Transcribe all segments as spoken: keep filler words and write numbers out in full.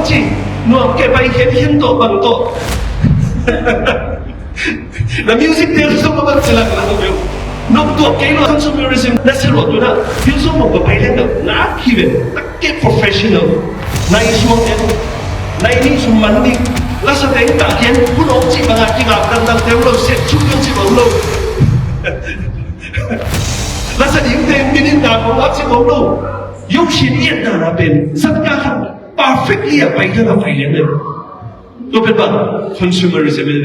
Ci, nuam kei pai khen khen tawh bang tawh. Na music tel sawm a bang ci lak lak uh. Nop tuak kei lo consumerism na se lo tuna. Thil sawm a bang pai leng na na ki ve. Tak ke professional. Nai suang en. Nai ni sum man ding. Lasa teng tak ken. Hun ong ci bang a ki ngak dang dang tel lo. Set chu ong ci bang lo. Lasa ding teng minit na kong ap ci bang lo. Yo shin iat na na pen. Sat ka khan. Perfectly a pai dang a pai leng le. Tua pen bang consumerism hi.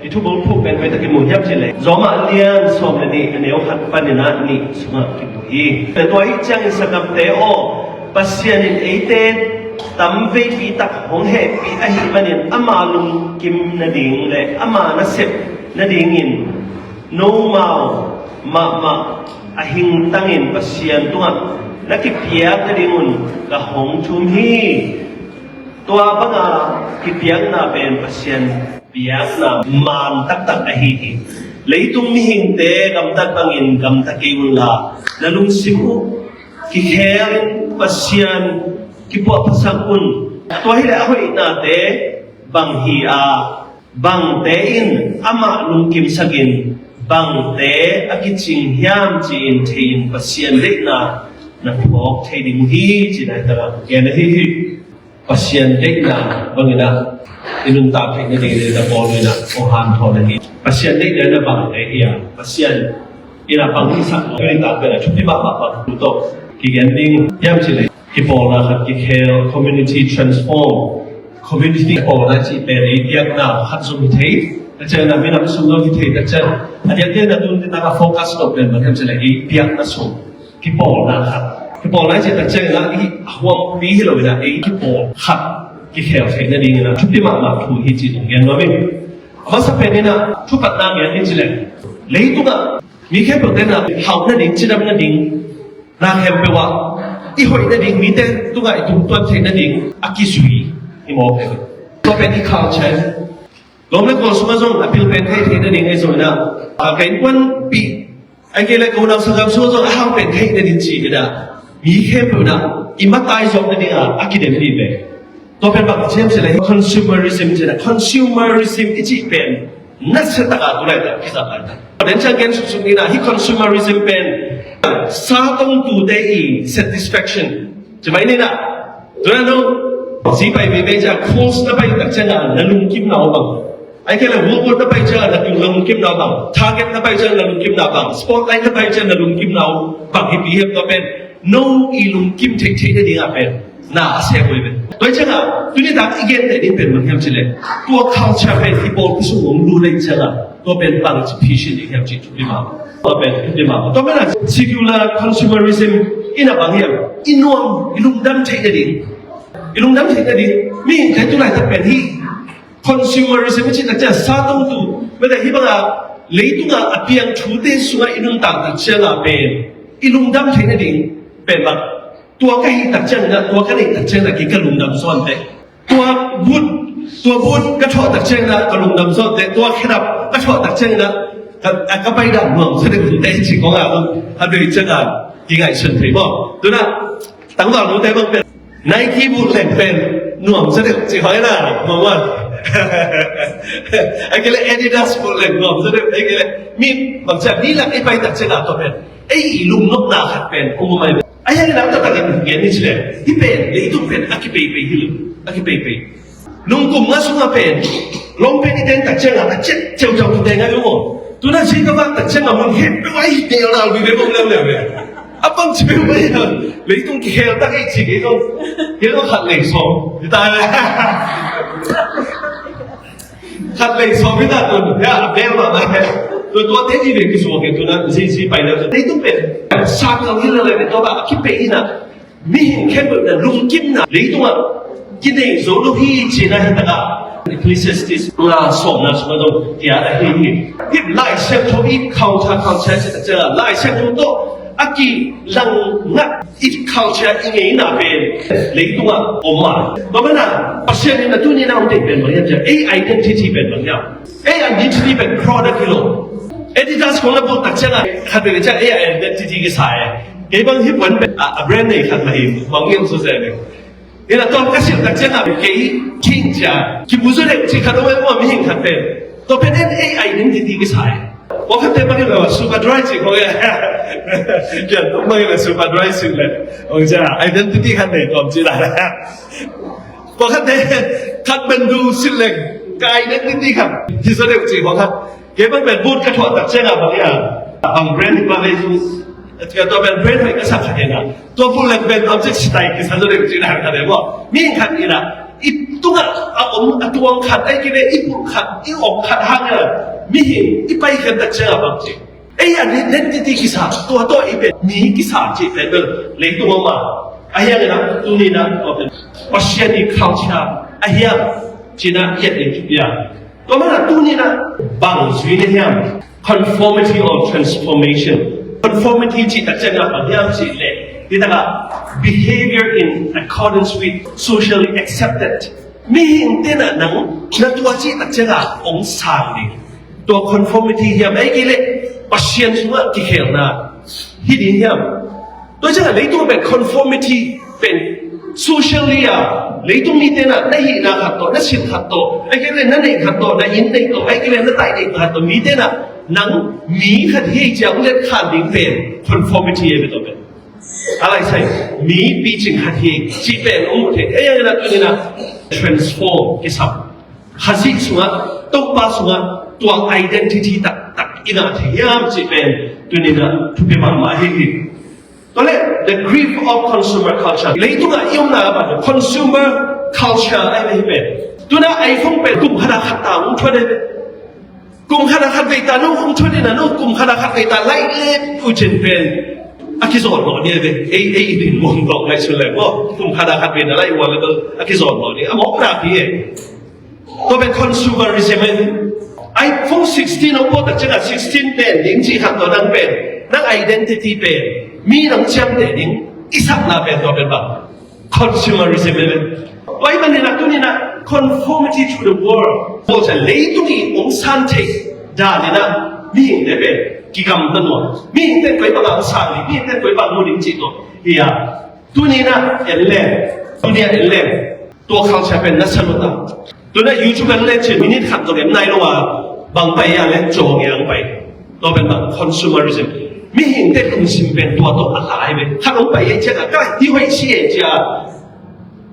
I thu bawlphuh pen hoih tak i mu hiam cih leh Roma a lian sawm le nih a neu khat panin a nih sungah kimu hi. Tua hi ciangin sanggamte aw, Pasian in eite tamveipi tak hong hehpih ahih manin ama lungkim nading le ama nasep nadingin nomau mahmah a hingtangin Pasian tungah na kipiak nadingun ka hong thum hi. Tua banga kipiakna pen Pasian piakna man taktak ahi hi. Leitung mihingte gamtat bangin gamta kei unla, na lungsim uh kikhelin Pasian kipuahphasak un. Tua hileh a hoihnate bang hi a, bangte in amah lungkimsakin bangte a kicing hiam ci-in thei-in Pasian deihna na phawk thei ding uh hi, ci-in a hi takah gen ahi hi. Pasian deihna bangin ah i nuntak theih nading in ah Paul in ah hong hanthawn ahi. Pasian deihna in ah bangte hi a, Pasian in ah bang hisak lo, i nuntak pen ah thupi mahmah bang thu tawh kigen ding hiam cih leh kipawlna khat kikhel, community transform, community kipawlna cih pen ei piakna khat zong hi thei. Tua ciangin ah minam sung zong hi thei. Tua ciangin a diakdiak in ah tuni tak a focus lo pen bang hiam cih leh ei piakna sung kipawlna khat. Kipawlna cih tak ciangin ah ei huampi hi lo in ah ei kipawl khat kikhel theih nadingin ah thupi mahmah thu hi cih zong gen nuam ing. A masa pen in ah thupatna gen ni cih leh leitungah mi khempeuh in ah hauh nading, cidam nading, na khempeuh ah i hoih nading, mite tungah i tungtuan theih nading a kizui hi mawk hi. Tua pen i culture. Lawm le gual sungah zong a pil pen theih theih nading ahi zongin ah, a, ka innkuanpih, ahih kei leh ka unau sanggam sungah zong a hau pen theih nading ci in ah mi khempeuh in ah i matai zawk nading a, a kidem dih ve. Tua pen bang ci hiam cih leh consumerism ci in ah, consumerism i cih pen nasia taka tu laitak kizat laitak. Den ciang gen suksuk ni in ah, hih consumerism pen sa tongtute i satisfaction ci mai ni in ah. Tu in ah no zi pai veivei ciang, Coles na pai tak ciang ah na lungkimna uh bang, ahih kei leh Woolworth na pai ciang ah na lungkimna uh bang, Target na pai ciang ah na lungkimna uh bang, Spotlight na pai ciang ah na lungkimna uh bang hi pi hiam? Tua pen no i lungkim theihtheih nading a pen na a sem uh hi ve. Tua hi ciang ah tuni tak i genteh ding pen bang hiam cih leh tua culture pen i pawlpi sung hong lut ahih ciang ah tua pen bangci phisin ding hiam cih thupi mah. Tua pen thupi mah. Tua pen ah secular consumerism in ah bang hiam, i nuam, i lungdam theih nading, i lungdam theih nading, mihingte tu laitak pen hih consumerism i cih tak ciang sa tongtu, mete hih bangah leitungah a piang thute sungah i nuntak tak ciangah pen i lungdam theih nading pen bang, tua ka hih tak ciangin ah, tua ka neih tak ciangin ah kei ka lungdam zaw inteh. Tua boot, tua boot ka thawh tak ciangin ah ka lungdam zaw inteh. Tua khedap ka thawh tak ciangin ah ka, ka, ka paidan nuam zaw deuh inteh ci khong ah, a bei ciangah kingaihsun thei maw. Tu in ah tangval nute bang pen Nike boot leng pen nuam zaw deuh ci khong in ah, maw maw. Ahih kei leh Adidas boot leng nuam zaw deuh, ahih kei leh mi bangci a, mi lak i pai tak ciangah tua pen ei i lungnopna khat pen hong om ahi. A hiang in ah taktak in gen ni cih leh hih pen leitung pen a kipeipei hi lo, a kipeipei. Nungkum nga sungah pen lawm pen i teng tak ciangah a ciat ceucau tu teng ahi uh maw. Tu in ah zi ka vak tak ciangah mun khempeuh ah i teel dal vive bawm leuleu ve. A bangci peuhmah hi a, leitung kikhel tak ei ci kei zong, kei zong khat lei sawm hi ta le. Khat lei sawm hi ta tun, ya, a bel mah mah hi. Tua, tuate i ve kisuak hi tu in ah, zi, zi pai leu. Leitung pen sa kal hi lel leh tua bang a kipe in ah, mihing khempeuh in ah lungkimna leitungah kinei zo lo hi ci in ah hi takah Ecclesiastes nga sawmna sungah zong kiat ahi hi. Hih Lai Siangtho i culture, culture ci tak ciangah Lai Siangtho tawh a kilang ngat i culture i ngeina pen leitungah om a. Tua manin ah Pasian in a tuni in a hong deih pen bang hiam cih leh ei identity pen bang hiam? Ei identity pen product hi lo. Adidas kong na bawltak ciangah khat veve ciang ei identity kisa e. Kei bang hi puan pen a, a brand nei khat mah hi, bang ngiam so zia ning. Ina tua ka silh tak ciangah kei king cia kimu zaw deuh cih khat om e maw, mihing khat pen. Tua pen en ei identity kisa e. Tua khat te bang ila Superdry cih ko e. Kian tuk bang ila Superdry cih le. Ong cia identity khat nei tuam cih la. Tua khat te khat pen du silh le ka identity khat hi zaw deuh cih ko khat. Kei bang pen boot ka thuah tak ciangah bang ia, bang brand hi pa vei zu. Tua pen brand hoih ka sak khat ina, tua bul leng pen object sitai kisa zaw deuh cih dan khat e maw. Mihing khat ina i tungah a om a tuang khat, ai kile i bul khat, i om khat hang ina, mihing i pai khen tak ciangah bang cih, ei identity kisa, tua tawh i pen mi kisa cih pen bel leitung om a. Ahi hang ina tuni ina tua pen Pasian i culture ahi hang cih ina i et ding thupi a. Tua manin tuni ina bang zui na hiam? Conformity or transformation? Conformity cih tak ciangah bang hiam cih leh, hi takah behavior in accordance with socially accepted. Mihing te ina nang na tua cih tak ciangah ong sang ding. Tua conformity hiam, ai kei leh Pasian sungah kikhelna hi ding hiam? Tua ciangah leitung pen conformity pen socially a, leitung mite ina na hihna khat tawh, na sin khat tawh, ai kei leh na neih khat tawh, na inn neih tawh, ai kei leh na taih neih khat tawh, mite ina nang mi khat hi ei cia ong let khan ding pen conformity e ve tua pen. A lai sai mi picing khat hi ei cih pen ong mu thei. Ei ina tuni ina transform kisam. Khazih sungah, Topa sungah tua identity taktak i ngah thei hiam cih pen tuni ina thupi mahmah hi hi. Tua leh the grief of consumer culture. Leitungah i omna a pan consumer culture ai ve hi pen. Tuna iPhone pen kum khat a khat ta ong thuan ai ve. Kum khat a khat vei ta nung ong thuan ina nung kum khat a khat vei ta laih leh uh cin pen a kizawn lawh ni ai ve. Ei ei i din muang tawh ngaihsun leh maw, kum khat a khat vei na laih uh a leh a kizawn lawh ni a mawk na pi e. Tua pen consumerism e. iPhone sixteen ong pua tak ciangah sixteen pen ding cih khat tua nang pen, nang identity pen, mi nang ciamteh ding i sakna pen tua pen bang consumerism e. Tua ahih manin tuni ina conformity to the world, Paul cia leitung i ong san theih dan ina mihingte pen kigamta nuam. Mihingte koi bang a ong sang ding, mihingte koi bang mu ding cih tua hi a. Tuni ina en leng, tuni a en leng tua culture pen na sa lua ta. Tuna YouTube en leng cin minute khat tawh en nai lo a, bang pai a leng cawng e ang pai. Tua pen bang consumerism. Mihingte lungsim pen tua tawh a lai ve. Khat ong pai ei ciangah ka hi hoih si ei cia.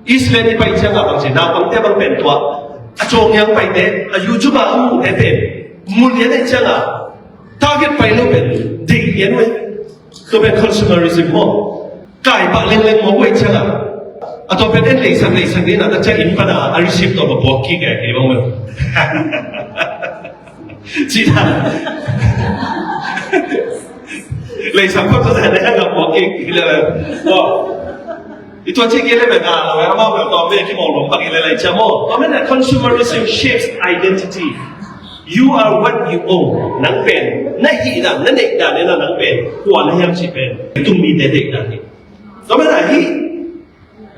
Israel i pai ciangah bang ci, naupangte bang pen tua a cawng e ang paite, a YouTube a a muhte pen mu lian ei ciangah target pai lo pen deih lian ve. Tua pen consumerism maw. Kai pah lengleng maw, buai ciangah a tua pen en leisak leisak ding ina tak ciang inn pan a a receipt tawh va buak kik e kei bang maw. Cih dan. Leisak khawng tua zan ding a buak kik kik le. Maw. I tua cih kei le pen a lo e, amau pen tua pen kimawk lo pak i le lai cia maw. Tua pen a consumerism shapes identity. You are what you own. Nang pen na hihna, na neihna ina nang pen kua na hiam cih pen leitung mite deihna hi. Tua manin hih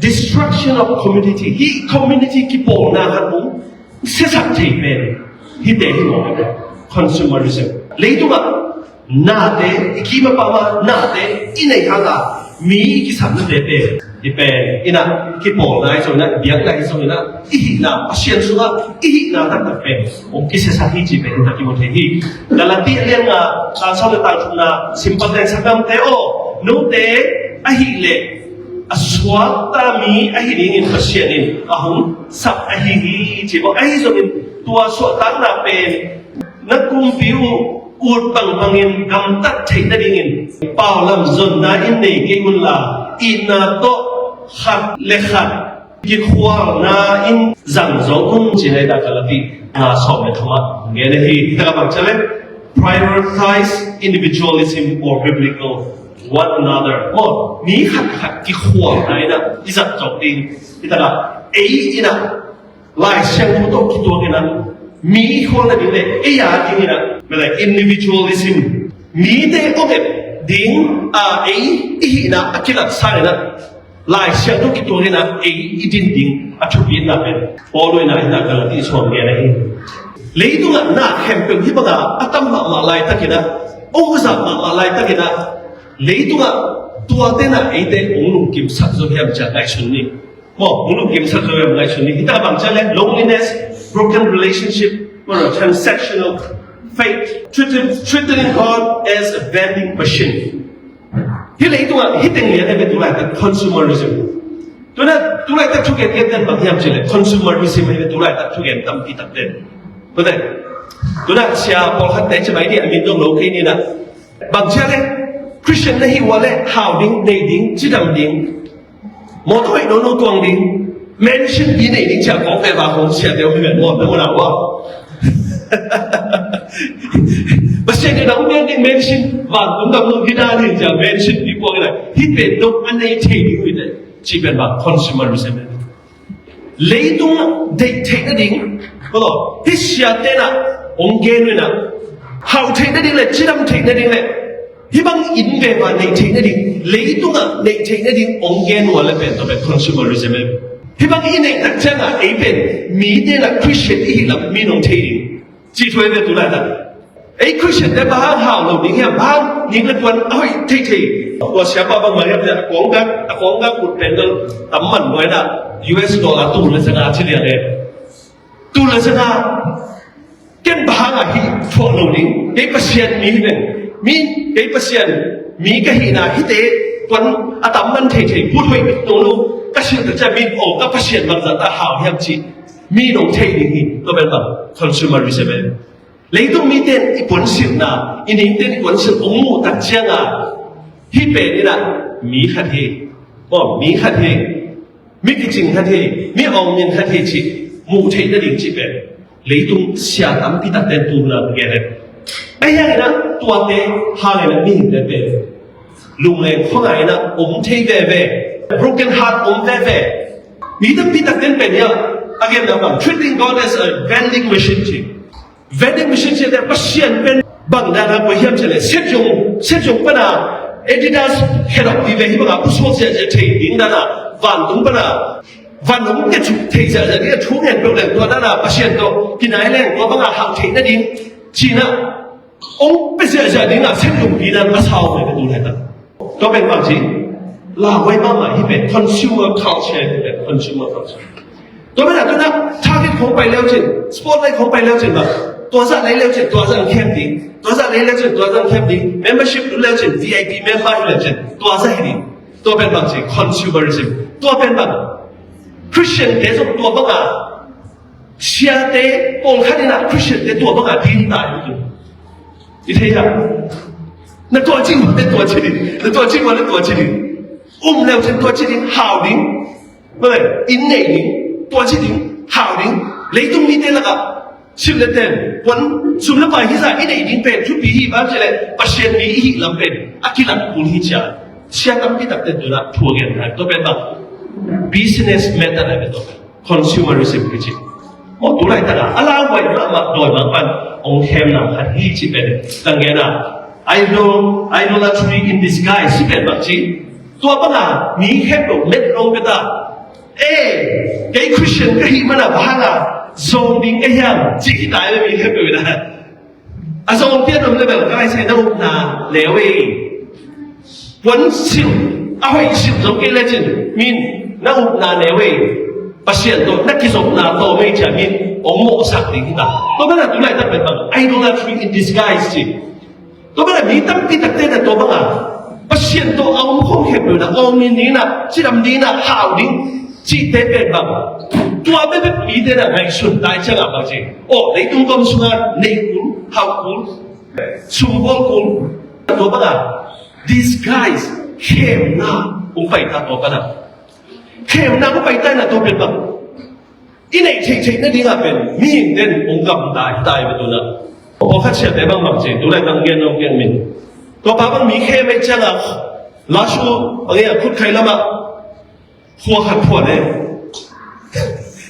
destruction of community, hih community kipawlna khat ong siasak thei pen hihte hi maw, consumerism. Leitungah nate i kim a pam a, nate i neih hang a mi i kisapnate pen hih pen ina kipawlna hi zong ina, biakna hi zong ina, i hihna, Pasian sungah i hihna taktak pen ong kisiasak hi cih pen hih tak i mu thei hi. Galati a lian nga, tang sawm le tang thumna sim pan teng, sanggamte aw, note ahih leh a suakta mi ahi dingin Pasian in a hong sap ahi hi ci maw. Ahi zongin tua suahtakna pen na kumpi uh ut bangbangin gamtat theih nadingin paulam zonna in nei kei unla, itna tawh khat le khat kikhualna in zang zo un ci-in a hi ta. Galati nga sawm le thumna gen ahi. Hih takah bang ci hiam? Prioritize individualism or biblical one another. Maw, mi khatkhat kikhualna in a i zat zo ding. Hih takah ei in a Lai Siangtho tawh kituak in a mi khualna ding le ei a ding in a, mele individualism, mite ong et ding a, ei i hihna a kilat sang in a Lai Siangtho kituak in a ei i din ding a thupina pen Paul in a hih na Galati sawm gen ahi. Leitungah na khempeuh hih bangah a tam mahmah laitak in a, ong zat mahmah laitak in a, Leitungah tua tenah eite hong lungkimsak zo hiam ci-a ngaihsun ni. Maw, hong lungkimsak zo hiam ngaihsun ni. Hita bang ci-a le loneliness, broken relationship, maw, transactional faith, treating, treating God as a vending machine. Hih leitungah hih teng lian hi ve, tu laitak consumerism. Tuna tu laitak thugen gen den bang hiam ci le consumerism hi ve, tu laitak thugen tampi tak den. Tuna sia pawlkhat te ci mai ni, a min dong lo kei ni na. Bang ci le Christian na hi ua le hau ding, nei ding, cidam ding, mawtaw hoih nono tuang ding, mansion bi nei ding ci-a kong ve ba kong sia deuh hi ve, maw, na maw na ua. Pasian in a hong piak ding mansion, vantung gam nong gina ding ci-a mansion pi puak in a, hih pen dong a nei thei ding uh hi te, ci pen bang consumerism hi. Leitung deih theih nading, hih siate na hong gen uh in a, hau theih nading le cidam theih nading le hih bang inn veva neih theih nading, leitungah neih theih nading hong gen uh a le pen tawh pen consumerism hi. Hih bang i neih tak ciangah ei pen mite na Christian i hih lam mi nong thei ding ci thu hi ve tu laitak. Ei Christian te bang hang hau lo ding hiam, bang ning le puan a hoih thei thei. Tua siapa bang mah hiam te a kawng gak, a kawng gak ut pen dong tam man nuai na U S dollar tul le sanga ci lian le. Tul le sanga ken bang hang a hih thuak lo ding, kei Pasian mi hi ven. Mi, kei Pasian mi ka hihna hihte tuan a tam man thei thei, put hoih bit nong lo ka silh tak ciang mi, aw, ka Pasian bangzah ta hau hiam ci mi nong thei ding hi. Tua pen bang consumerism hi. Leitung mite in i puansilhna, i ningte in i puansilh hong muh tak cianga hih pen in a mi khat hi, aw, mi khat hi, mi kicing khat hi, mi awngmin khat hi cih muh theih nading cih pen leitung sia tampi takte in tu hun a gen hi. Ahi hangin a tuate hangin a mihingte pen lungleng khuangai in a om thei veve, broken heart om veve. Mi tampi takte in pen hi a, a genna bang treating God as a vending machine ci. Vending machine ci te Pasian pen bang dan a koi hiam ci le, set zong, set zong pana Adidas head of ti ve hi banga pusuak ziahziah thei ding dana vantung pana van hong kiatsuk thei ziahziah ding a thu ngen peuh leng tua dana Pasian tawh kinai leng tua banga hau theih nading cina hong pia ziahziah dinga set zong pi dan a sau ve ka tu lai ta. Tua pen bang ci, lauhuai mahmah hi pen consumer culture hi pen consumer culture. Tua pen a tuna target khong pai leu cin, spotlight khong pai leu cin bang, tua zah lei leu cin tua zah khem ding, tua zah lei leu cin tua zah khem ding, membership leu cin, V I P member leu cin tua zah hi ding. Tua pen bang ci consumerism. Tua pen bang Christian te zong tua banga siate pawlkhat in a Christian te tua banga ding ta hi. I thei hiam? Na tua cin ua le tua ci ding, na tua cin ua le tua ci ding. Um leu cin tua ci ding, hau ding. Bale, inn nei ding, tua ci ding, hau ding. Leitung mite lakah sim le ten puan sum le pai hi za i nei ding pen thupi hi bang ci le Pasian mi i hih lam pen a kilat kul hi cia. Sia tampi takte tuna thu a gen hai tua pen bang business method a pen tua pen consumerism kici. Maw tu laitak a a lauhuai mahmah dawi mah pan hong khemna khat hi ci pen tang gen a idol, idolatry in disguise ci pen bang ci. Tua banga mi khempeuh met lo peta. E, kei Christian ka hih mana bang hanga zawng ding ka hiam ci hi ta e mi khempeuh ina. A zawng pian om le bel ka lai sai na upna leu e. Puan silh a hoih silh zo kei lecin min na upna neu ei. Pasian tawh na kizopna tawh mei cia min hong mawhsak ding hi ta. Tua bana tu laitak pen bang idolatry in disguise ci. Tua bana mi tampi takte na tua banga Pasian tawh a om khong khempeuh na awngmin ding na cidam ding na hau ding cihte pen bang tua bekbek mite na ngaihsun tai ciangah bang ci. Aw, leitung gam sunga neih kul, hau kul, sum bawl kul. Tua banga disguise khemna hong paita tua bana. Khemna hong paita na tua pen bang i neih theihtheih nadingah pen mihingte in hong gamta hi ta hi ve tuna. Pawlkhat siate bangbang ci tu lai tang gen nong gen min. Tua pa bang mi khem ei ciangah lasu bang ei a khut khai lamah khua khat phuan e.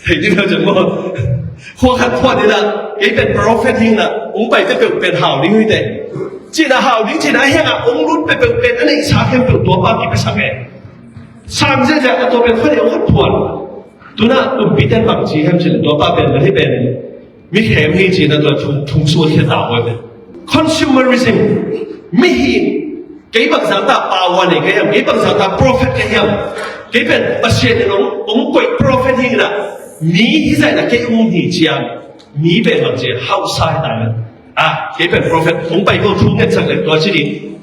Thei ding lo cin maw? Khua khat phuan inah kei pen prophet hingnah hong paite peuh pen hau ding huite. Cinah hau ding cinah hiangah hong lut peuhpeuh pen a neihsa khempeuh tua pa kipiasak e. Sam ziahziah a tua pen khuaneu khat phuan. Tuna kumpi ten bang ci hiam cin tua pa pen bang hi pen mi khem hi cina tua thung suak khia ta huai pen consumerism. Mihing Kei bangzah ta power nei ka hiam, kei bangzah ta prophet ka hiam. Kei pen Pasian in hong, hong koih prophet hi na. Mi hi zah in ah kei um hi ci a. Mi pen bang ci a, hausa hi ta na. Ah, kei pen prophet, hong pai ko thu ngetsak le tua ci ding.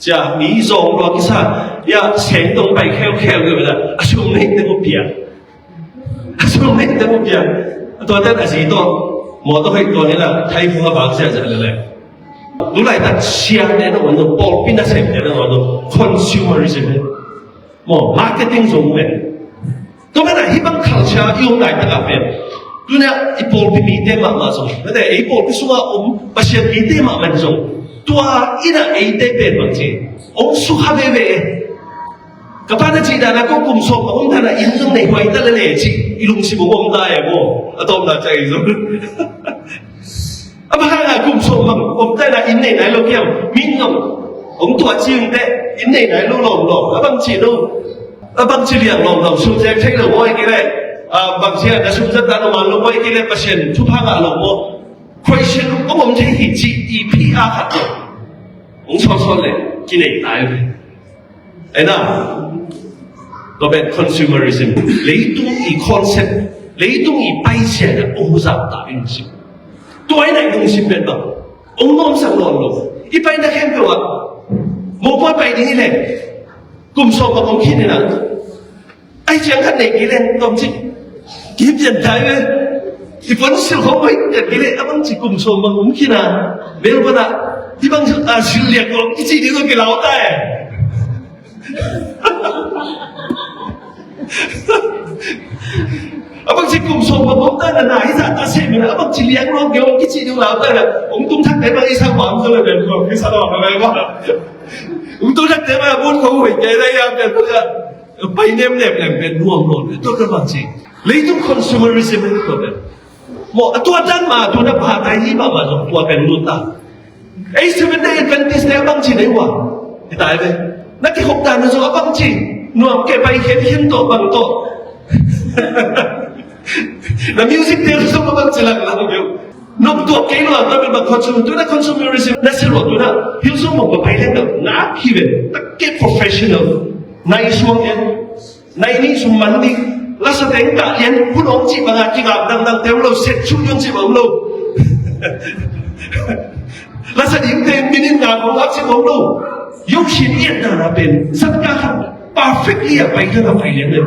Ci a, mi zawng lua kisa, ya, seng dong pai kheukheu keu na, a sum nei te mu pia. A sum nei te mu pia. Tua ten a zi tawh, mawtaw hoih tua ni la, thai phung a vak ziahziah le le. Tu laitak siate na wan dong, pawlpi nasemte na wan dong, consumerism hi. Maw, marketing zong ven. Tua manin ah hih bang culture i om laitak ah pen, tuni-ah i pawlpi mite mahmah zong, mate, ei pawlpi sungah om Pasian mite mahmah in zong, tua in ah eite pen bang ci, hong sukha veve. Ka pa na cih dan a ko kum sawm bang om dan a inn zong nei huai ta lele cih i lungsim hong om ta e maw. A tawpna ciang ei zong. A bang hang a kum sawm bang om ta in ah inn nei nai lo kiam, min zong hong tuah ci ung teh, inn nei nai lo lawmlawm, a bang ci lo. A bang ci liang lawmlawm, sum zek thei lo maw, i kei leh, a, bang ci a na sum zek dan lo man lo maw, i kei leh Pasian thupha ngah lo maw. Question hong om thei hi cih i P R khat lo. Hong sawtsawt leh kinei ta hi ve. Ei na, tua pen consumerism. Leitung i concept, leitung i paizia na hong zam ta i lungsim. Tua i na i lungsim pen bang hong nuamsak nawn lo. I paina khempeuh ah mopawi pai ding hi leh, kum sawm bang om khin hi na. Ai ciang khat nei kei leh, tom cik. Kipian tai ve. I pon sil khawng pai pian kei leh, a bang ci kum sawm bang om khin a. Melbourne ah, i bang, a, sil liak lo, i ci ding lo kilau ta e. A bang ci kum sawm bang om ta na na, i sa ta se mi na, a bang ci liak lo, kilau, i ci ding lau ta na. Ong tung thak te bang i sa bang zo le ben ko, i sa lo le bang. Ong tung thak te bang, bun ko hui ke le ya ben ko ya. Pai nem nem nem pen nuam nawn pen tua kan bang ci. Leitung consumerism pen tua pen. Maw, a tua dan mah, tua na pha tai hi mah mah zong tua pen lut ta. Ei Seventh Day Adventist te a bang ci nei ua. Hi tai ve. Na kikhop dan na zong a bang ci. Nuam ke pai khen khen tawh bang tawh. Na music te zong a bang ci lang lang yo. Nop tuak kei lua, tua pen bang consume, tu na consumerism, na si lua tu na, Hillsong mong ka pai leng na, na ki ven, tak ke professional, nai suang en, nai ni sum man ni, la sa teng ka en, hun ong ci bang a ki gam dang dang tem lo, set su yun ci bang lo. La sa ding teng minin na kong ap ci bang lo. Yung sin yet na na pen, sat ka khan, perfectly a pai na na pai leng na.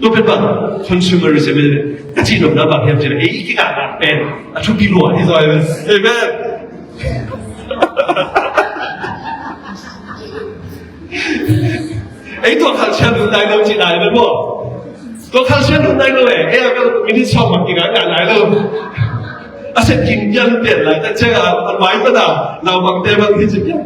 Tua pen bang, consumerism pen, ka cih nopna bang hiam cih leh, ei kikah pen a thupi lua hi zaw hi pen. Amen. Ei tua culture lut nai lo cih nai pen maw. Tua culture lut nai lo e, ei a ka minute sawm bang kikah ngah nai lo. A set kin pian pian lai, tak ciang a, a mai pa na, nau bang te bang hi ci pian.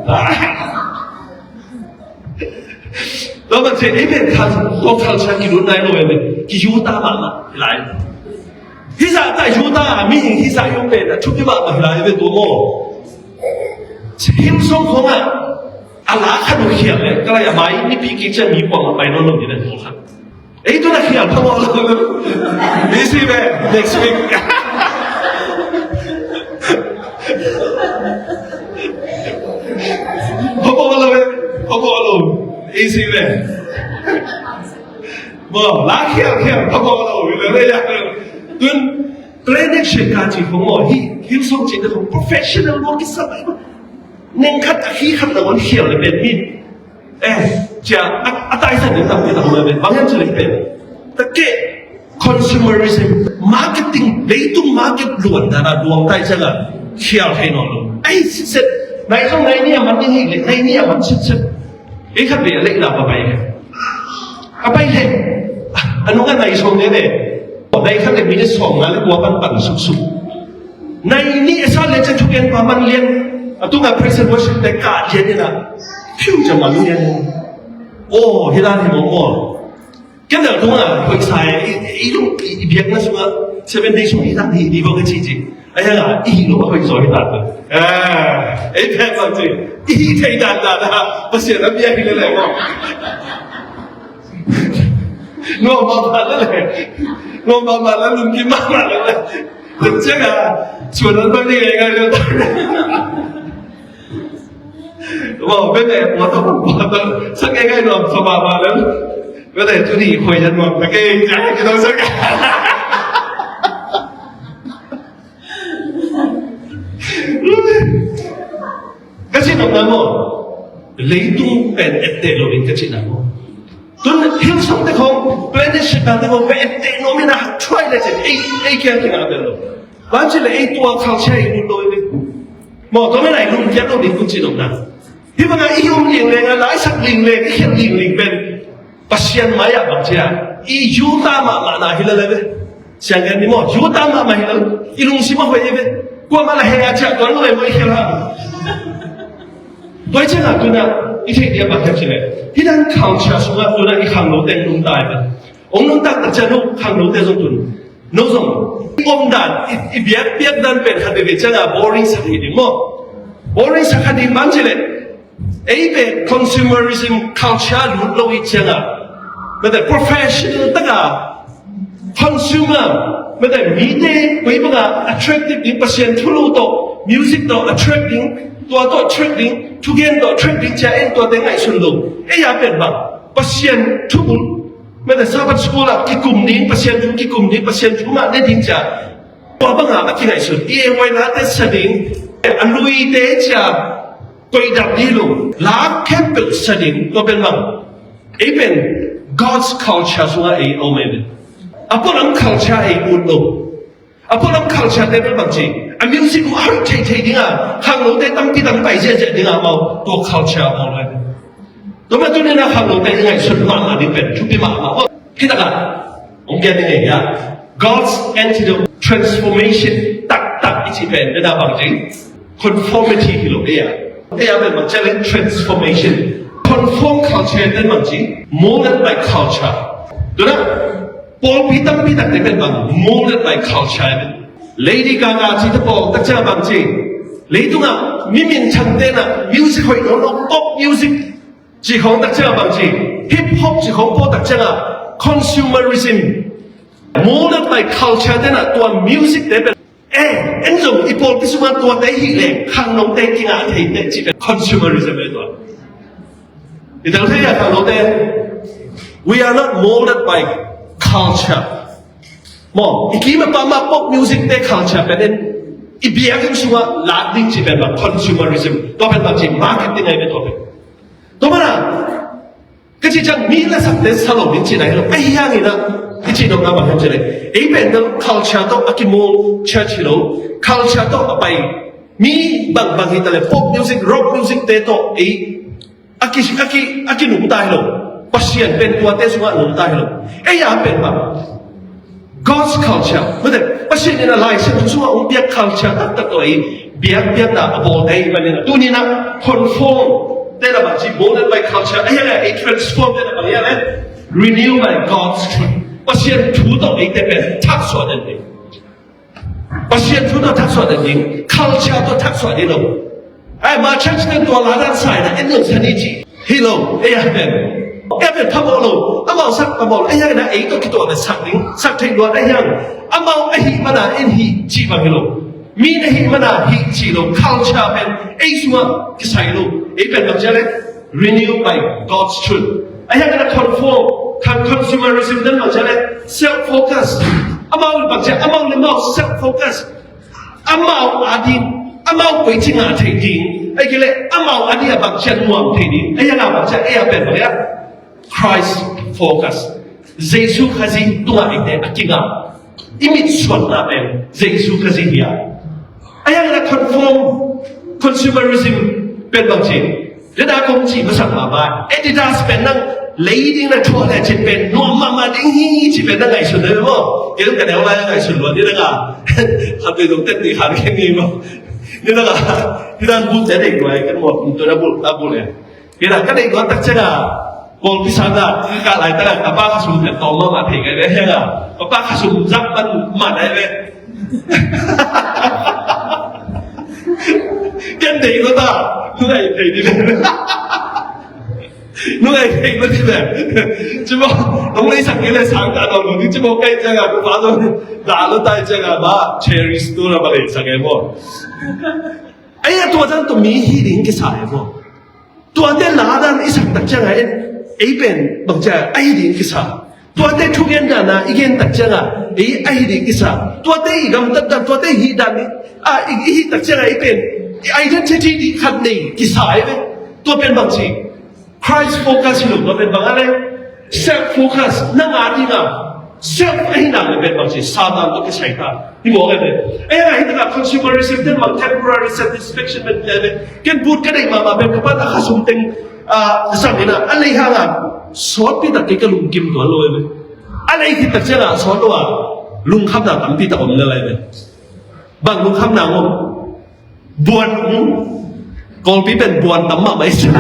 Tua bang ci, ei pen kha, tua culture kilut nai lo e pen, ki Judah mahmah hi lai. Hi zah ta Judah, mihing hi zah i om pen, a thupi mahmah hi lai pen tua maw. Hillsong khong a, a la khat uh khial le, ka lai a mai, nipi kik ciang mi kuang a pai nawn lo hi le tua khat. Ei tu na khial phamawh lo. Busy ve, next week. Phamawh lo ve, phamawh lo. Busy ve. Maw, la khial khial phamawh lo. Tun, planet sheka ci khong maw, hi, Hillsong ci khong professional maw, kisa mai maw. Neng khat a khi khat na wan khial le pen mi. Eh, cia, a, a taisan ding tam ding tam le pen. Bang hiam ci le pen. Ta ke, consumerism, marketing, leitung market luan dan a luang tai ciang a, khial thei nawn lo. Ai, sitset, nai zong nai ni a man ni hi le, nai ni a man sitset. Ei khat ve a leih na pa pai le. A pai le. A nung a nai sawm le le. Nai khat le minute sawm nga le kua pan pan suksuk. Nai nih a sa le ca thugen pa man lian. A tunga praise and worship te ka lian ina. Phiu ca man lian. Oh, hi dan hi mawk maw. Ken dal tunga hoih sa e, i, i, i biakna sunga seven days sung hi dan hi, hi bawk a ci ci. A hianga, i hi lo a hoih zaw hi dan. Ah, ei pek bang ci. I hi thei dan dan a, Pasian a bia hi le le maw. Nuam mahmah le le. Nuam mahmah le, lungkim mahmah le le. Hun ciang a, suan an bang ni ngai ngai le. Maw, bete, maw, tawh, maw, tawh, sa kei ngai nuam sa mahmah lel. Bete, tuni khuai jan nuam ta kei, ja, kei tawh sa kei. Ka cih nopna maw, leitung pen etteh lo in ka cihna maw. Tun Hillsong te khong, Planet Shakal te khong, ka etteh nuam in a, thuai le cin, ei, ei kiang kingah bel lo. Bang ci le ei tua culture ei ut lo in. Maw, tua mena i lungkiat lo ding kun cih nopna. Hih banga i um lingleng a, laisak lingleng, i khial lingling pen Pasian mai-ah bang ci a, i Judah mahmah na hi lel ve. Sianggen ni maw, Judah mahmah hi lel. I lungsim a hoih hi ve. Kuamah la hei a ciah tuan lo e maw i khial ha. Tua i ciangah tuna i theih dia bang hiam ci le, hih dan culture sungah tuna i khangno teng nungta hi ve. Ong nungtak tak ciang no khangnote zong tun, no zong i omdan, i, i biakpiak dan pen khat veve ciangah boring sak hi ding maw. Boring sak kha ding bang ci le, ei pen consumerism culture lut lo i ciangah, mete professional taka consumer, mete mite koi banga attractive ding, Pasian thulu tawh, music tawh attract ding, tua tawh attract ding, thugen tawh attract ding cia en tuate ngaihsun lo. Ei a pen bang Pasian thubul, mete Sabbath school ah kikum ding, Pasian thu kikum ding, Pasian thu mah ne ding cia, tua banga a kingaihsun. I ei huai nate sa ding, a luite cia koidap dih lo, lak khempeuh sa ding, tua pen bang. Ei pen God's culture sungah ei a om ei pen. A pualam culture ei ut lo. A pualam culture te pen bang ci, a music uh a hoih theithei dinga, khangnote tampi tampi pai ziahziah dinga amau tua culture a bawl lai. Tua mah tuni na khangnote i ngaihsut mahmah ding pen thupi mahmah. Hih takah hong gen ding ei hia? God's antidote, transformation taktak i cih pen dena bang ci, conformity hi lo ei a. Ei a pen bang ci le transformation. Conform culture pen bang ci, molded by culture. Tuna pawlpi tampi takte pen bang molded by culture pen. Lady Gaga cihte pawl tak ciangah bang ci, leitungah mi minthangte na music hoih nawn lo, pop music cih khawng tak ciangah bang ci, hip hop cih khawng pawl tak ciangah consumerism, molded by culture te na tua music te pen. Eh, en zong i pawlpi sungah tuate hih leh khangnote kingah thei teh cih pen consumerism e tua. I tel thei a khangnote, we are not molded by culture. Maw, i kim a pamah pop music te culture pen en, i biakinn sungah lak ding cih pen bang consumerism. Tua pen bang ci, marketing ai pen tua pen. Tua mana ka cih ciang mi lasakte sa lo ding cihna hi lo. Ahi hangin ah i cih nopna bang hiam cih leh, ei pen culture tawh a kimawl church hi lo. Culture tawh a pai mi bangbang hi ta leh pop music, rock music te tawh ei a ki, a ki, a kinungta hi lo. Pasian pen tuate sungah nungta hi lo. Ei a pen bang God's culture. Mate, Pasian in a Lai Siangtho sungah hong piak culture taktak tawh ei biakpiakna a bawlte i hih manin a, tuni na conform te na bang ci, molded by culture, a hiang a ei transform te na bang hiang le, renew by God's truth. Pasian thu tawh eite pen thaksuah den ding. Pasian thu tawh thaksuah den ding, culture tawh thaksuah ding lo. Ai, ma church ten tua la dan sai na en lo sani ci. Hi lo, ei a pen. Ei a pen phamawh lo. Amau sak phamawh lo. Ei a na ei tawh kituak le sak ding, sak theih luat a hiang. Amau a hih mana en hih ci bang hi lo. Mi na hih mana hih ci lo. Culture pen ei sungah kisai lo. Ei pen bang cia le, renew by God's truth. A hiang na conform, kan consumerism dan bang cia le, self focus. Amau bang cia, amau le amau self focus. Amau a ding, amau koi ci ngah thei ding, ei kei le amau a ding a bang cian nuam thei ding, ei a ngah bang cian, ei a pen bang a Christ focus. Jesu Khazih tungah eite a kingah i mitsuanna pen Jesu Khazih hi a. Ei a ngah conform, consumerism pen bang ci. Dena kong ci masak mahmah. Adidas pen nang lei ding na thuah le cin pen nuam mahmah ding hi ci pen na ngaihsun na maw. Kei ka neu lai ngaihsun luat ni na ka. Khat pe dong ten ni khan kei ni maw. Ni na ka. Ni na bul te dei luai kan maw. Tua na bul, na bul le. Kei na ka dei luat tak ciang a. Kong pisa na ka lai tak a. Ka pa ka sum pen tawm mahmah thei kai le hiang a. Ka pa ka sum zak man man ai le. Ken dei lo ta. Ngai thei ni le. Ngai thei lo ni le. Ci maw, nong lei sak ni le sang ta dong lo ni ci maw kai ciang a ko pa lo. Da lo tai ciang a ba cherry store ba lei sak e maw. Ai a tua zang tua mi hi ding kisa e maw. Tuate la dan i sak tak ciangah en, ei pen bangcia ahi ding kisa. Tuate thugen dana i gen tak ciangah ei ahi ding kisa. Tuate i gamtat dan, tuate hih dan i, a, i, i hih tak ciangah ei pen i identity ding khat nei kisa ei ve. Tua pen bangci, Christ focus hi lo, tua pen bang a le, self focus, nang a dinga self ahi nak le pen bangci, Satan tawh kisai ta. Hi mawk e pen. Ei a hi taka consumerism ten bang temporary satisfaction pen pia pen. Ken but ka deih mahmah pen ka pan a khasum teng, ah, ka sang ina a lei hanga sawtpi tak kei ka lungkim tuan lo e pen. A lei khit tak cianga sawt lo a lungkhamna tampi tak om le lai pen. Bang lungkhamna om? Buan, um, Kawlpi pen buan tam mahmah i cia.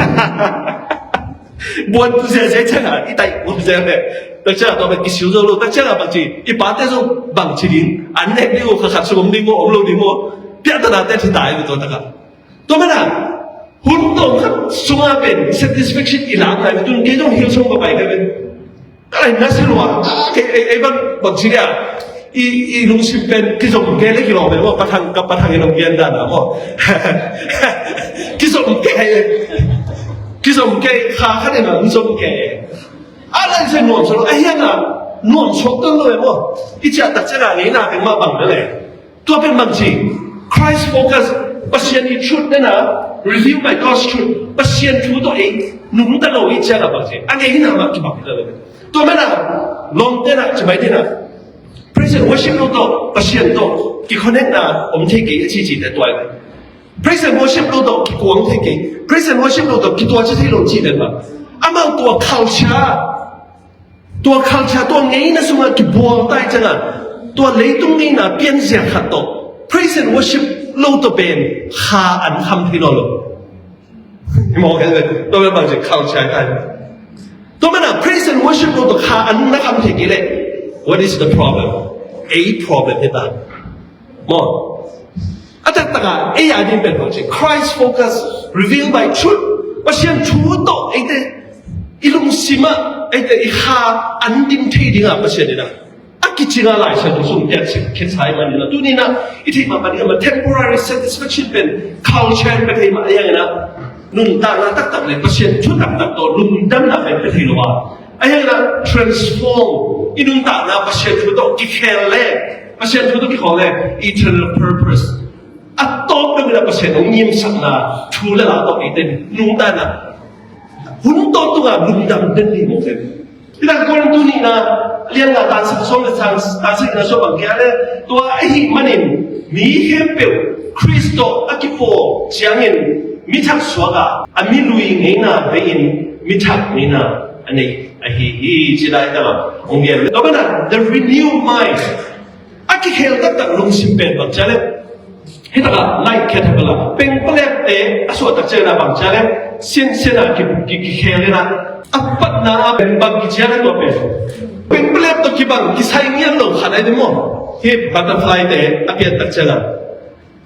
Buan ziazia i cia, i taih buan zia le. Tak cia tua pen kisiu zo lo, tak cia bangci, i pate zo bangci ding, an nek ding uh, kha khat sung om ding uh, om lo ding uh. Piahtana te thi tai tua taka. Tua mana hun tawm khat sunga pen satisfaction i lam lai, tun kei zong Hillsong ka pai ka pen. Ka lai na si lua, ei, ei, ei bang, bang si dia. I, i lungsim pen kizom kei le kilawm e maw, pathang, ka pathang i lawm gen dan a maw. Kizom kei, kizom kei, kha khat in a kizom kei. A lai se nuam suak lo, a hiang a nuam suak tuan lo e maw. I ciah tak ciang a ngeina teng mah bang le. Tua pen bangci, Christ focus, Pasian i truth nena, revealed by God's truth, Pasian thu tawh ei nungta lo i ciang a bangci, a ngeina mah kibang hi ta lo. Tua mana, lawmte na, cibai te na, praise and worship lo tawh, Pasian tawh, kiconnectna om thei kei a cici te tua. Praise and worship lo tawh, kikuang thei kei. Praise and worship lo tawh, kituaci thei lo ci te mah. Amau tua culture, tua culture, tua ngeina sungah kibual tai ciangah, tua leitung ngeina pianzia khat tawh praise and worship lo tawh pen kha an kham thei nawn lo. I mawk e, tua pen bangci culture tai. Tua mana praise and worship lo tawh kha an na kham thei kei leh, what is the problem? Ei problem hi ta. Maw? A taktakah ei a ding pen bangci, Christ focus, revealed by truth. Pasian thu tawh eite i lungsimah eite i kha an dim thei dingah Pasian inah a kicinga Lai Siangtho sung piak khensai man inah tuninah i theih mah pan inah temporary satisfaction pen culture pen theih mah a yang inah nuntakna taktak le Pasian thu taktak tawh lungdamna pen pe thei lo a, a yang inah transform i nuntakna Pasian thu tawh kikhel le Pasian thu tawh kikhel le eternal purpose. A tawp dong inah Pasian hong ngimsakna thu le la tawh eite nungta inah hun tawp tungah lungdam den ni mawk den. Inah Korintu nihna lianna tansak sawm le tansak ina sawm bang kia le, tua ahih manin mi khempeuh Khrist tawh a kipawl ciangin mi thak suak a, a mi lui ngeina vei-in mi thak ngeina a nei ahi hi. Ci lai tama hong gen le tua mana the renewed mind. A kikhel taktak lungsim pen bang cia le, hi takah light caterpillar, pengpalep te a suah tak ciangin a bang cia le, siansian a ki, ki, kikhel inah a patna a pen bang kicia le tua pen. Pengpalep tawh kibang kisai ngian lo khat ai ding maw. Hi butterfly te a pian tak ciangin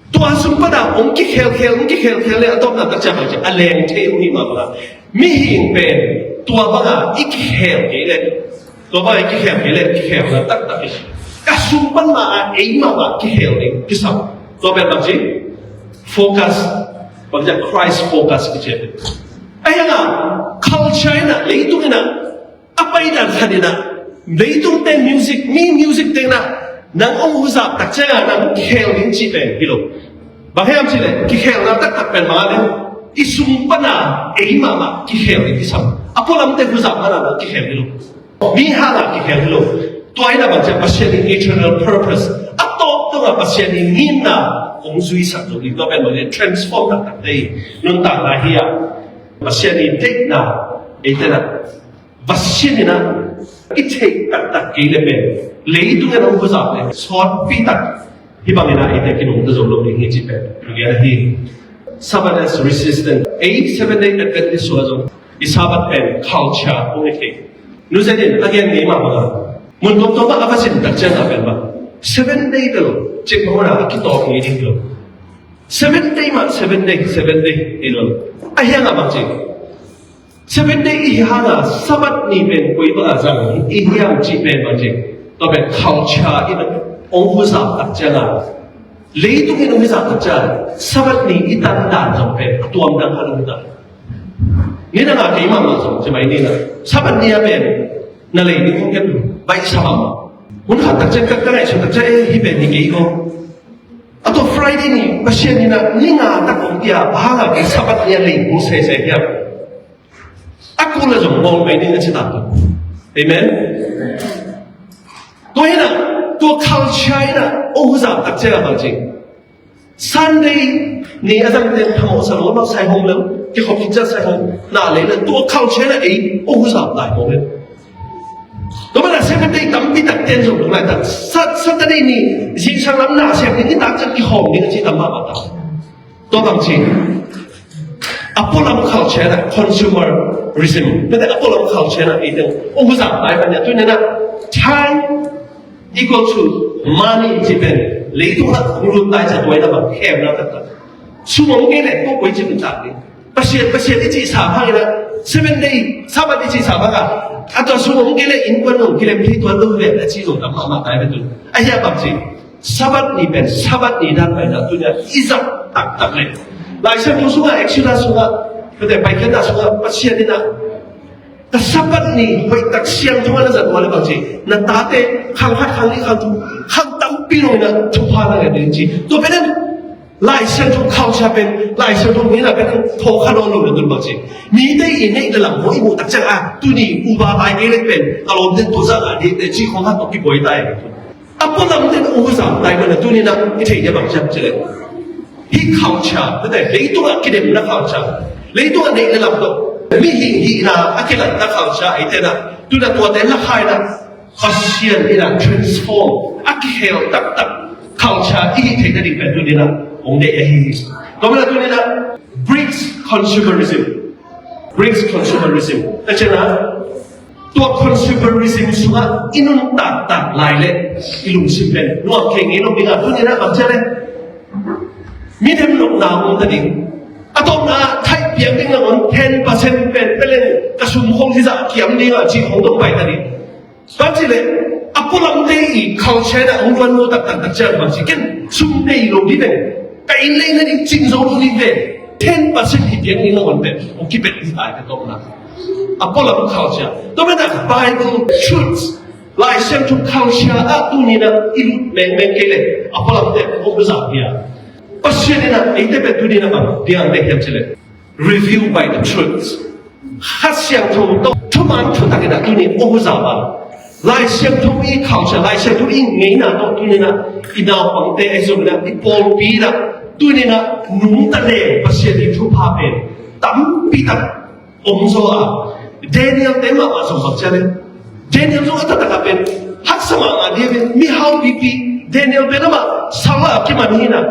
tua sung pana hong kikhelkhel, hong kikhelkhel le a tawpna tak ciang bang cia a leng thei hong hi mah bang a. Mihing pen tua banga i kikhel kei le, tua banga i kikhel kei le, kikhelna taktak i si. Ka sung pan ma a ei mah bang kikhel ding kisam. Tua pen bangci focus, bangci Christ focus kici. A hiang a culture inah, leitung inah a paidan khat inah, leitungte music, mi music teng inah nang hong huzap tak ciangah nang kikhel ding cih pen hi lo. Bang hiam cih leh kikhelna taktak pen bang a le, i sung pana ei mahmah kikhel ding kisam. A pualamte huzap mana nang kikhel hi lo. Mi hanga kikhel hi lo. Tua inah bang ciah Pasian in eternal purpose, a tawp dongah Pasian in ngimna hong zuisak zo ding, tua pen bang le transform taktak te i nuntakna hi a, Pasian in deihna eite na va sian inah i theih taktak kei le pen leitung in hong huzap le sawtpi tak hih bang inah eite kinungta zo lo ding hi cih pen thugen ahi. Sabbath as resistance. Ei Seven Day Adventist sungah zong i Sabbath pen culture hong hi thei. Nuzet in a gen ngei mah bang a, mun tuamtuam ah a va zin tak ciang a pen bang Seven Day bel cik bang a kitawk ngei ding lo. Seven Day mah Seven Day, Seven Day hi lo. A hiang a bang cik Seven Day i hi hanga Sabbath ni pen koi banga zang i hiam cih pen bang cik, tua pen culture in hong huzap tak cianga, leitung in hong huzap tak cianga Sabbath ni i tan dan zong pen a tuam dang khat hong hi ta. Ni na ngah kei mahmah zong ci mai ni na, Sabbath ni a pen na lei ding khong ken baihsa mahmah. Hun khat tak ciang ka, ka ngaihsut tak ciang, eh, hih pen hi kei ko. A tua Friday ni Pasian in a ni nga tak hong pia, bang hang a kei Sabbath ni a lei hong sese hiam? A kul a zong bawl mai ding a ci tak. Amen. Tua hi na, tua culture in a hong huzap tak ciang a bang ci, Sunday ni a zang teng phamawh sa lo, lo sai hong lo, kikhop khit ciang sai hong na lei le, tua culture in a ei hong huzap lai hong le. Tua manin a Saturday tampi tak ten zong tung laitak, Sa-, Saturday ni zingsang lam na siam ding, nitak ciang kikhawm ding a ci tam mahmah ta. Tua bang ci, a pualam culture in a consumerism, tua te a pualam culture in a ei teng hong huzap lai pan ni a, tuni in a time equal to money ci pen leitung ah hong lut lai ciang tua in a bang khemna taktak. Sum om kei leh tua koi ci pen tak ding. Pasian, Pasian i cih sa hang in a, seven day Sabbath i cih sa hang a, a tua sum om kei leh innkuan hong kilem thei tuan lo ve a ci zong tam mahmah tai ve tun. A hia bang ci, Sabbath ni pen Sabbath ni dan pai na tuni a i zat taktak le. Lai Siangtho sungah, Exodus sungah, tua te Paikhiatna sungah Pasian in a, ka Sabbath ni hoih tak siangtho a na zat uh a le bang ci, na tate khang khat, khang nih, khang thum, khang tampi lo in a thupha na ngen ding ci. Tua pen Lai Siangtho culture pen, Lai Siangtho mi na pen thawh kha nawn lo na tun bang ci, mite i neih le lam hong i muh tak ciang a, tuni upa pai kei lek pen a lawm den tua zah ngah ding te ci khong khat tawh kibuai tai. A pualam ten hong huzap tai man a, tuni in a i thei dia bang ciam ci le, hih culture, tua te leitung ah kidemna culture, leitung ah neih le lam tawh mihing hihna a kilatna culture, ei ten a, tuni in a tuate la khai in a, Pasian in a transform, a kihel taktak culture i hih theihna ding pen tuni in a hong deih ahi hi. Tua manin a tuni in a BRICS consumerism, BRICS consumerism, a ciang a, tua consumerism sungah i nuntak tak lai le i lungsim pen nuam kei ngei lo ding a, tuni in a bang ci le, mi dem lawhna om ta ding. A tawpna thaih piak ding nangawn ten percent pen pia leng ka sum khong hizah kiam ding a ci khong dong pai ta ding. Bang ci le, a pualamte i culture in a hong luan lo taktak tak ciang bang ci, ken sum nei lo ding ve, ka inn lei na ding cing zo lo ding ve, ten percent i piak ding nangawn pen hong kipet ding tai ka tawpna. A pualam culture. Tua manin a Bible truth, Lai Siangtho culture ah tuni in a i lut mengmeng kei le, a pualamte hong huzap hi a, Pasian in a eite pen tuni in a bang ding a deih hiam ci le, review by the truth. Kha Siangtho tawh thuman thutak in a tuni hong huzap a, Lai Siangtho i culture, Lai Siangtho i ngeina tawh tuni in a i naupangte ahi zongin a, i pawlpi in a tuni in a nungta leng Pasian i thupha pen tampi tak om zaw a. Daniel te mahmah zong bang ci le, Daniel zong a taktak a pen haksa mahmah ding a, mihau pipi. Daniel pen amah sal a kiman hi in a,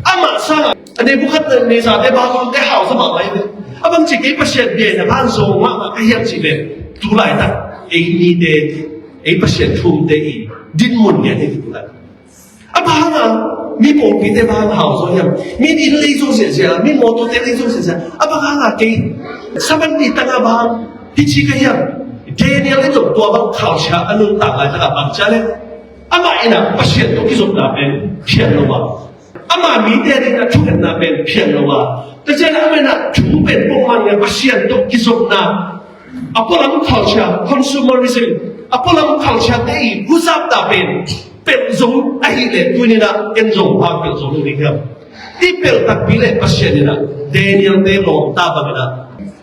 amah sang a Nebuchadnezzar te, Babylon te hausa mahmah hi ve. A bang ci, kei Pasian bia in a bang zong mahmah ka hiam ci ve. Tu laitak ei mite, ei Pasian thumte i dinmun ngiat hi tu laitak. A bang hang a mi pawlpite bang hang hau zaw hiam? Mi inn lei zaw ziahziah, mi mawtawte lei zaw ziahziah. A bang hang a kei Sabbath ni tang a bang hih ci ka hiam? Daniel in zong tua bang culture a nuntak laitak a bang ci le, amah in a Pasian tawh kizopna pen phian lo a, ama mite adingin a thungetna pen phian lo a, tua ciang amah in a thu pen pongman ngiat, Pasian tawh kizopna. A pualam culture, consumerism, a pualam culture te i huzapna pen pelh zo ahih leh tuni in a en zong bang pelh zo lo ding hiam? I pelh takpi leh Pasian in a Daniel te lawmta bangin a,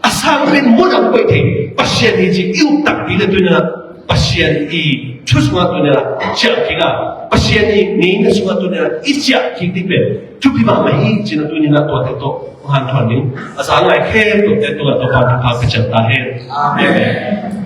a sang pen muan a koih thei Pasian hi ci i up takpi leh tuni in a Pasian i thu sungah tuni in a ciah kik a, Pasian i ngeina sungah tuni in a i ciah kik ding pen thupi mahmah hi ci-in a tuni in a tuate tawh hanthawn ding a za ngai khempeuhte tungah Topa thupha ka ciam ta hen. Amen.